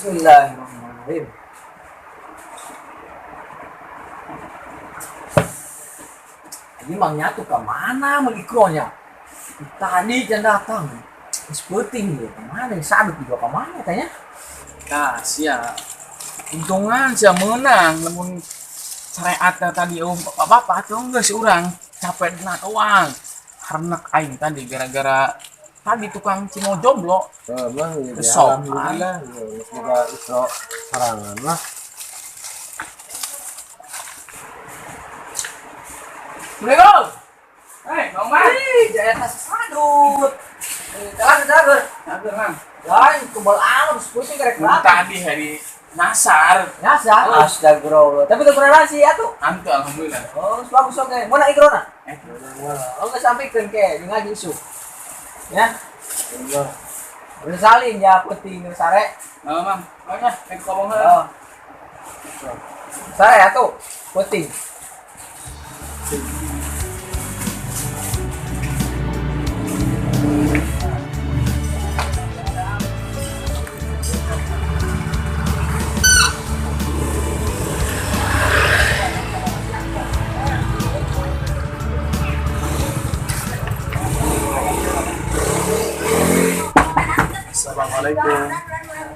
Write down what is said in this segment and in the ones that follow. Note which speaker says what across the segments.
Speaker 1: Bismillahirrahmanirrahim. Ini Mang Nyatu ke mana melikronya? Tadi jangan datang. Seperti ya, kemana? Sadut juga kemana tanya?
Speaker 2: Nah, sia. Untungan sia menang, lamun syariat tadi om bapak-bapak tuh enggak sih urang capek dina doang. Karena aing tadi gara-gara tadi tukang Cino jomblo.
Speaker 3: Oh, bang, ya,
Speaker 2: Besok,
Speaker 3: alhamdulillah, ya, semoga isro sarangan lah.
Speaker 2: Assalamualaikum. Hei, Bang Mar.
Speaker 1: Ih, jangan kasih sadut. Jalan, jalan.
Speaker 2: Sabar, Mang.
Speaker 1: Lain kebal alam seperti kerek
Speaker 2: Mun tadi hari nasar.
Speaker 1: Nyasa, astagfirullah. Tapi kekurang sih atuh.
Speaker 2: Antu alhamdulillah.
Speaker 1: Oh, bagus oke. Mau nak ikrona?
Speaker 2: Eh,
Speaker 1: Oh, nggak sampai ke ngaji isu. Ya. Bersalin ya penting sare.
Speaker 2: oh, Mang. Oh, nya, rek ngomong heula.
Speaker 1: Oh. Sare atuh penting.
Speaker 3: Assalamualaikum.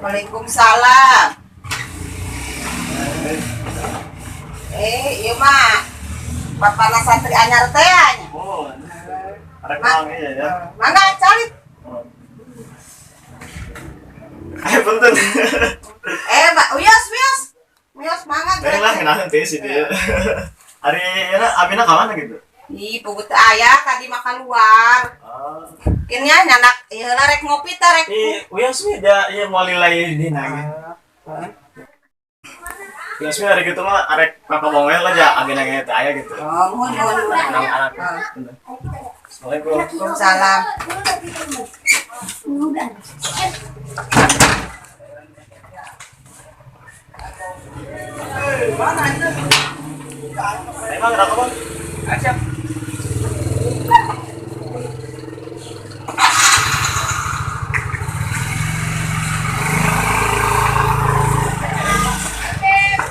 Speaker 4: Waalaikumsalam. Iya mah. Bapana santri anyar teh nya.
Speaker 3: Oh, ada mang iya ya.
Speaker 4: Mangga calik.
Speaker 3: Punten.
Speaker 4: Mbak, wios wios. Wios mangga.
Speaker 3: Baik lah, kenal nanti sih dia. Hari ini abina ka mana gitu?
Speaker 4: Ih, pugut aya tadi mah keluar.
Speaker 3: Oh.
Speaker 4: Kini nyanak ieu heula rek ngopi teh rek.
Speaker 3: Ih, uyas we da ieu mau lilai di nage. Uyas we hari gitu mah arek ka kobong lah ja abina ge teh aya gitu.
Speaker 4: Oh, muhun muhun.
Speaker 3: Anak-anak. Assalamualaikum.
Speaker 4: Waalaikumsalam.
Speaker 3: Emang kenapa bang?
Speaker 2: Siap.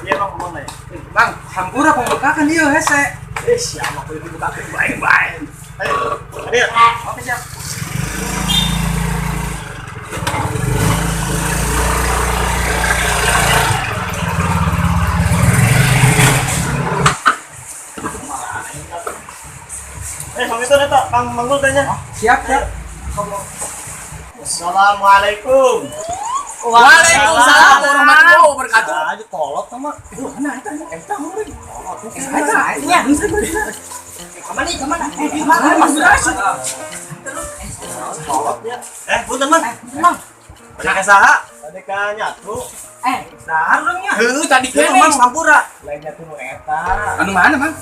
Speaker 3: Iya bang, kemana ya?
Speaker 5: Bang, hampura pembukakan ieu hese.
Speaker 3: Siapa aku dibukakan baik-baik. Ayo, ayo.
Speaker 5: Oke, siap.
Speaker 3: Bang itu neta, Kang Manggul tanya.
Speaker 5: Siap, siap.
Speaker 3: Assalamualaikum.
Speaker 2: Waalaikumsalam warahmatullahi wabarakatuh.
Speaker 3: Aja kolot sama.
Speaker 2: Mana eta? Eta meureun.
Speaker 5: Eta, nya. Kemana nih, kemana? Kemana? Mas Rasul.
Speaker 3: Punten, Man.
Speaker 5: Mang.
Speaker 3: Bade ka saha? Bade ka nyatu.
Speaker 5: Sahar dong nya.
Speaker 2: Heuh, tadi
Speaker 3: Ieu
Speaker 2: kene.
Speaker 3: Mang hampura. Lain nyatu nu eta.
Speaker 2: Anu mana, Mang?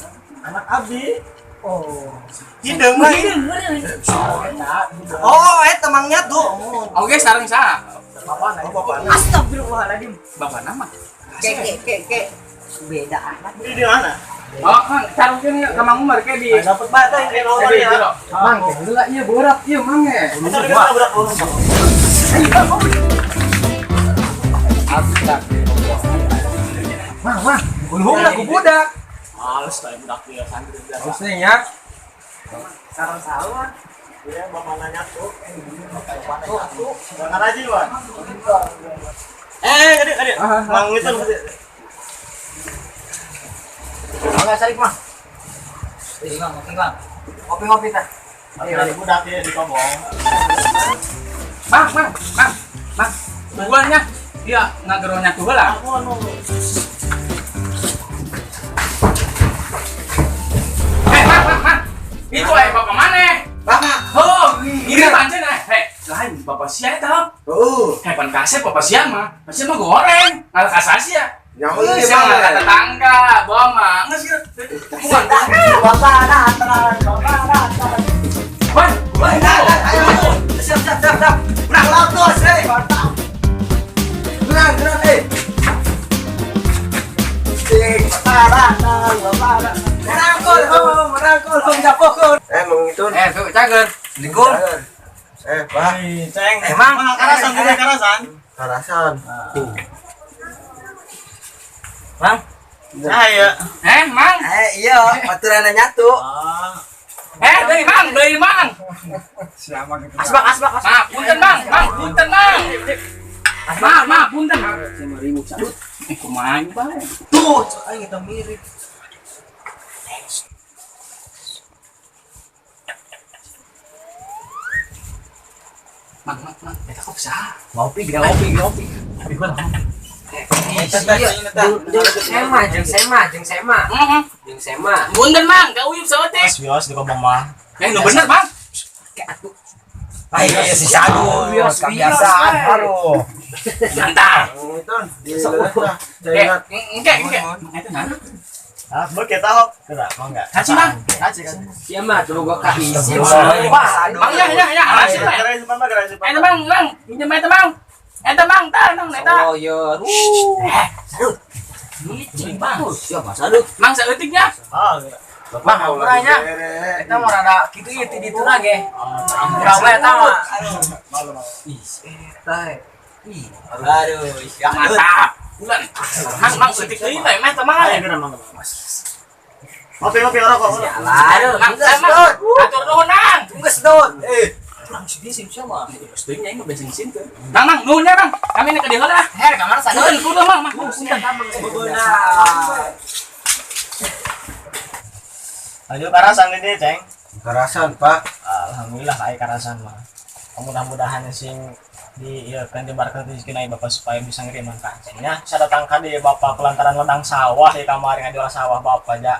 Speaker 3: Anak abdi.
Speaker 1: Oh.
Speaker 3: Hideung mah.
Speaker 5: Oh, eta Mang nyatu.
Speaker 2: Oke, sareng saha?
Speaker 1: Bapak
Speaker 3: Oh, bapakna.
Speaker 1: Astagfirullahaladzim.
Speaker 2: Bapak nama.
Speaker 4: Ke ke ke ke. Beda amat.
Speaker 3: Ini di mana?
Speaker 2: Oh, Mang, sareng kene ka Mang Umar ke di.
Speaker 3: Dapat bata yang
Speaker 2: Ke di
Speaker 3: ya.
Speaker 2: jero.
Speaker 5: Mang, heula ieu berat ieu Mang e.
Speaker 3: Eta udah berat ulung.
Speaker 1: Astagfirullah.
Speaker 5: Mang, mang, ulung ku budak.
Speaker 2: Males lah budak dia santri biasa.
Speaker 5: Harusnya nya.
Speaker 1: Sarang sawah.
Speaker 3: Iya, bapakna nyatu. Bapakna aja, Wan. Adik, adik. Mang itu.
Speaker 1: Enggak sarik mah. Mang, ngopi, Mang. Ngopi-ngopi tah.
Speaker 3: Ayo, budak ya di kobong.
Speaker 2: Mang, mang, mang, mang. Tungguannya. Iya, ngageronya tuh heula.
Speaker 3: Aku anu.
Speaker 2: Mang, mang, mang. Itu aya bapak mana?
Speaker 5: Bapak.
Speaker 2: Oh, ini pancen eh. Hei, lain bapak sia eta.
Speaker 5: Oh.
Speaker 2: Hei, pan kasep bapak sia mah. Sia mah goreng. Ngalah ka sia.
Speaker 5: Nyaho ieu
Speaker 2: Sia
Speaker 5: Mang.
Speaker 2: ngalah ka tetangga, bawa mah. Geus ieu. Bukan.
Speaker 1: Bapak datang, bapak datang.
Speaker 2: Wan,
Speaker 5: Woi, ayo, ayo. Siap, siap, siap, siap. Menang latos, eh. Menang, menang, eh. Bapak datang, bapak datang. Menangkul, oh, menangkul, oh, japokul.
Speaker 3: Mang itu.
Speaker 5: Tuh, cager. Assalamualaikum.
Speaker 3: Pak. Ceng.
Speaker 5: Mang.
Speaker 3: Mang karasan, bukan karasan. Karasan.
Speaker 2: Mang.
Speaker 3: Saya.
Speaker 2: Eh, Mang.
Speaker 5: Eh, iya, aturannya nyatu.
Speaker 2: Eh, deui Mang, deui Mang.
Speaker 6: Siapa gitu?
Speaker 1: Asbak, asbak, asbak.
Speaker 2: Maaf, punten Mang, Mang, punten Mang. Maaf, maaf, punten.
Speaker 1: 5.000 sadut.
Speaker 2: Eh, kumaha ini bae?
Speaker 5: Tuh, aing kita mirip.
Speaker 2: Mang, Mang, Mang, eta kok saha?
Speaker 1: Ngopi, gila ngopi, ngopi. Ngopi gua lah. Iya, jeung sema, jeung sema, jeung sema.
Speaker 2: Heeh.
Speaker 1: Jeung sema.
Speaker 2: Punten Mang, gak uyup saeutik.
Speaker 3: Bios di kobong mah.
Speaker 2: Eh, nu bener Mang.
Speaker 6: Ayo si Sadu, kebiasaan baru.
Speaker 2: Mantap.
Speaker 3: Itu di
Speaker 2: Eh, engke, engke. Mang eta naon?
Speaker 3: Ah, bek kita hok. Gerak, mau enggak?
Speaker 2: Kaci, Mang.
Speaker 3: Kaci, kaci.
Speaker 1: Iya mah, tunggu gua ka isi.
Speaker 2: Mang, ya, ya, ya, alas ya.
Speaker 3: Gerak simpan, Pak, gerak simpan.
Speaker 2: Eta Mang, Mang, minjem eta Mang. Eta Mang, tah Mang, eta.
Speaker 1: Oh iya. Eh, sadut.
Speaker 2: Licin, Bang.
Speaker 1: Siapa sadut?
Speaker 2: Mang saeutiknya.
Speaker 3: Ah, gerak.
Speaker 1: Bang, hampuranya. Eta mau rada kitu ieu ti dituna ge. Hampura we eta mah.
Speaker 3: Malu, malu.
Speaker 1: Ih, eta. Ih, aduh, siap.
Speaker 2: Mantap. Bulan. Mang, Mang saeutik deui teh, meh teh Mang.
Speaker 3: Ayo, gerak, Mang. Ngopi, ngopi, rokok.
Speaker 1: Aduh,
Speaker 2: Mang, teh, Mang. Atur nuhun, Mang.
Speaker 5: Geus dot. Eh,
Speaker 2: Pastinya ini bensin sini. Mang, Mang, nuhun ya, Mang. Kami nek ke dieu lah.
Speaker 1: Her, kamar sadut.
Speaker 2: Punten, punten, Mang, Mang. Punten.
Speaker 3: Lanjut karasan ini, Ceng.
Speaker 6: Karasan, Pak.
Speaker 3: Alhamdulillah kayak karasan mah. Mudah-mudahan sing di ya kan dibarkan rezeki naik bapak supaya bisa ngiriman ka Acengnya. Saya datang ka di bapak kelantaran ladang sawah di kamari ngajual sawah bapak ja.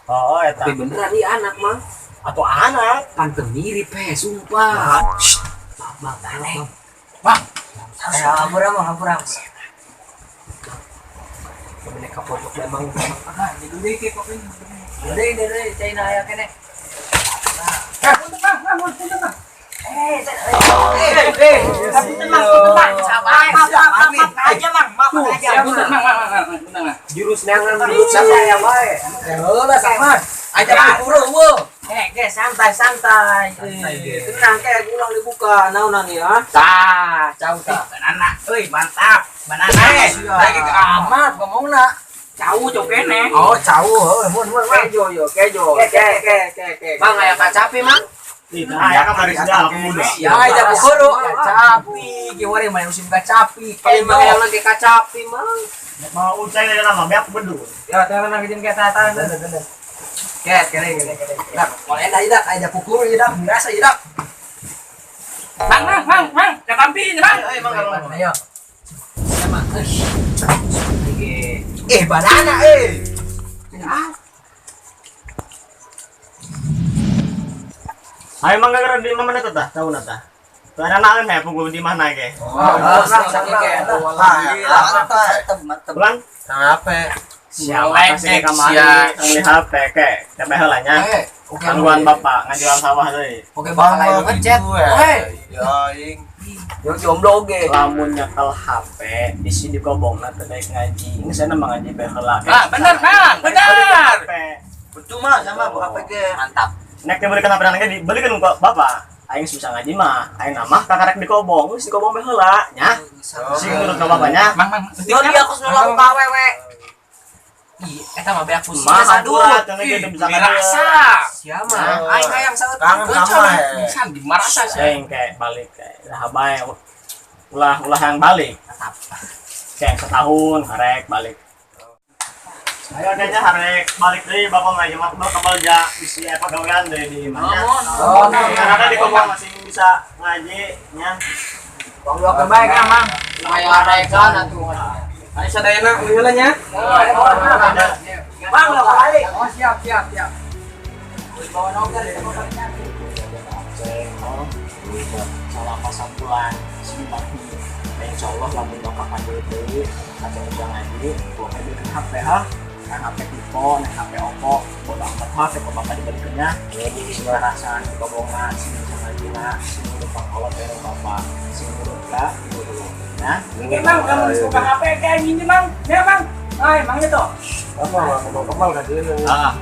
Speaker 3: Oh, eta.
Speaker 1: Tapi beneran nih anak, Mang.
Speaker 3: Atau anak.
Speaker 1: Pan teu mirip eh, sumpah. Bang, bang, bang.
Speaker 2: Bang.
Speaker 5: Eh, hampura mah, hampura.
Speaker 1: Mereka ka pojok memang. Ah, di deui ke kopi. Deui deui China aya keneh.
Speaker 2: Eh, punten, Mang, Mang, punten, Mang.
Speaker 5: Eh, eh,
Speaker 2: Punten, Mang, punten, Mang. Sabar.
Speaker 5: maaf, maaf, maaf aja, Mang. Maaf aja.
Speaker 2: Punten, Mang, Mang, Mang, punten, Mang.
Speaker 1: Jurus neangan menurut saya ya bae.
Speaker 5: Ya heula sama.
Speaker 1: Aja pura eueuh.
Speaker 5: Eh, ge santai santai. Tenang kayak ulang dibuka naonan ya.
Speaker 1: Tah, cau tah.
Speaker 2: Banana, euy, mantap. Banana.
Speaker 1: Lagi ke amat ngomongna.
Speaker 2: Cau cau kene.
Speaker 6: Oh, cau, heuh, mun mun mun.
Speaker 5: Kejo yo, kejo. Ke ke ke ke.
Speaker 1: Mang aya kacapi, Mang.
Speaker 3: Ah, ya kamari sudah aku muda.
Speaker 1: Ya aja pukul kacapi, gimana main musim kacapi.
Speaker 5: Paling mang yang lagi kacapi, Mang.
Speaker 3: Mau ucai dari lama, biar aku bedul.
Speaker 5: Ya, tenang nang jeung kita tahan. Ke, ke, ke, ke.
Speaker 1: Nah, kalau enak dak aja pukul dak merasa dak.
Speaker 2: Mang, Mang, Mang, Mang, katampi Mang.
Speaker 3: Ayo, Mang, Mang.
Speaker 1: Ayo. Sama. Oke.
Speaker 6: Eh, banana eh.
Speaker 3: Ayo Mang gerak di mana tuh tah? Tahu tah? Banana ya pukul di mana ke?
Speaker 1: Oh,
Speaker 5: Mantap, mantap.
Speaker 3: Pulang.
Speaker 6: Kenapa?
Speaker 2: Siapa
Speaker 3: Kasih kamari, beli HP ke. Sampai heulanya.
Speaker 1: Eh, oke.
Speaker 3: Gangguan bapak ngajual sawah deui.
Speaker 1: Oke, bakal lain ngechat. Hei,
Speaker 6: Ya, aing.
Speaker 5: Yo jomblo ge.
Speaker 3: Lamun nyekel HP isi di kobongna teu daek ngaji. Ini saya mah ngaji bae heula.
Speaker 2: Ah, bener, Mang, bener.
Speaker 5: Percuma sama buka HP ge.
Speaker 1: mantap.
Speaker 3: Nek dibelikan HP nang dibelikan ke bapak. Aing susah ngaji mah. Aing nama kakarek di kobong, geus di kobong bae heula nya. Sing nurut ka bapaknya.
Speaker 2: Mang, Mang,
Speaker 5: Yo dia aku nolak ka awewe.
Speaker 1: Ih, eta mah beak pusing.
Speaker 3: Mah
Speaker 5: Sadut.
Speaker 3: hampura teu gitu bisa
Speaker 2: Dirasa.
Speaker 1: Siapa?
Speaker 5: Aing hayang saeutik.
Speaker 6: Kangen sama eh.
Speaker 2: Bisa dimarasa sih.
Speaker 3: Aing kayak balik kayak lah bae. Ulah ulah yang balik. Kayak setahun harek balik. Ayo kayaknya harek balik deui bapak ngaji mah bakal ja bisi apa gawean deui di imahnya.
Speaker 1: Oh,
Speaker 3: Karena di kobong masih bisa ngaji nya.
Speaker 5: Bang dua baik ya, Mang.
Speaker 1: Kayak naekan atuh.
Speaker 5: Ayo sadayana heula nya. Bang, lo balik.
Speaker 1: Oh, siap, siap, siap.
Speaker 3: Ceng, oh, selama sebulan seminggu. Nah, insya Allah lamun bapak panggil deui, kacang udah ngaji, gua belikan HP ha. Kan HP Vivo, nek HP Oppo, bodo amat ha, HP bapak dibelikannya. Rasa di kobongan, sing bisa ngaji na, sing nurut pangkolot dari bapak, sing nurut ka guru. Nah,
Speaker 2: Ini Mang, kamu suka HP kayak gini, Mang. Ya, Mang. Ay, Mang itu.
Speaker 6: Apa mau kemal kan dia.
Speaker 3: Ah.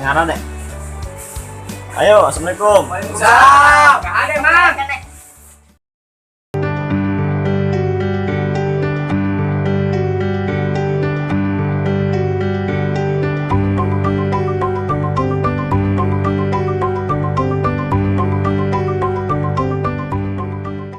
Speaker 3: Yang deh. Ayo, assalamualaikum.
Speaker 2: Waalaikumsalam. Gak ada, Mang.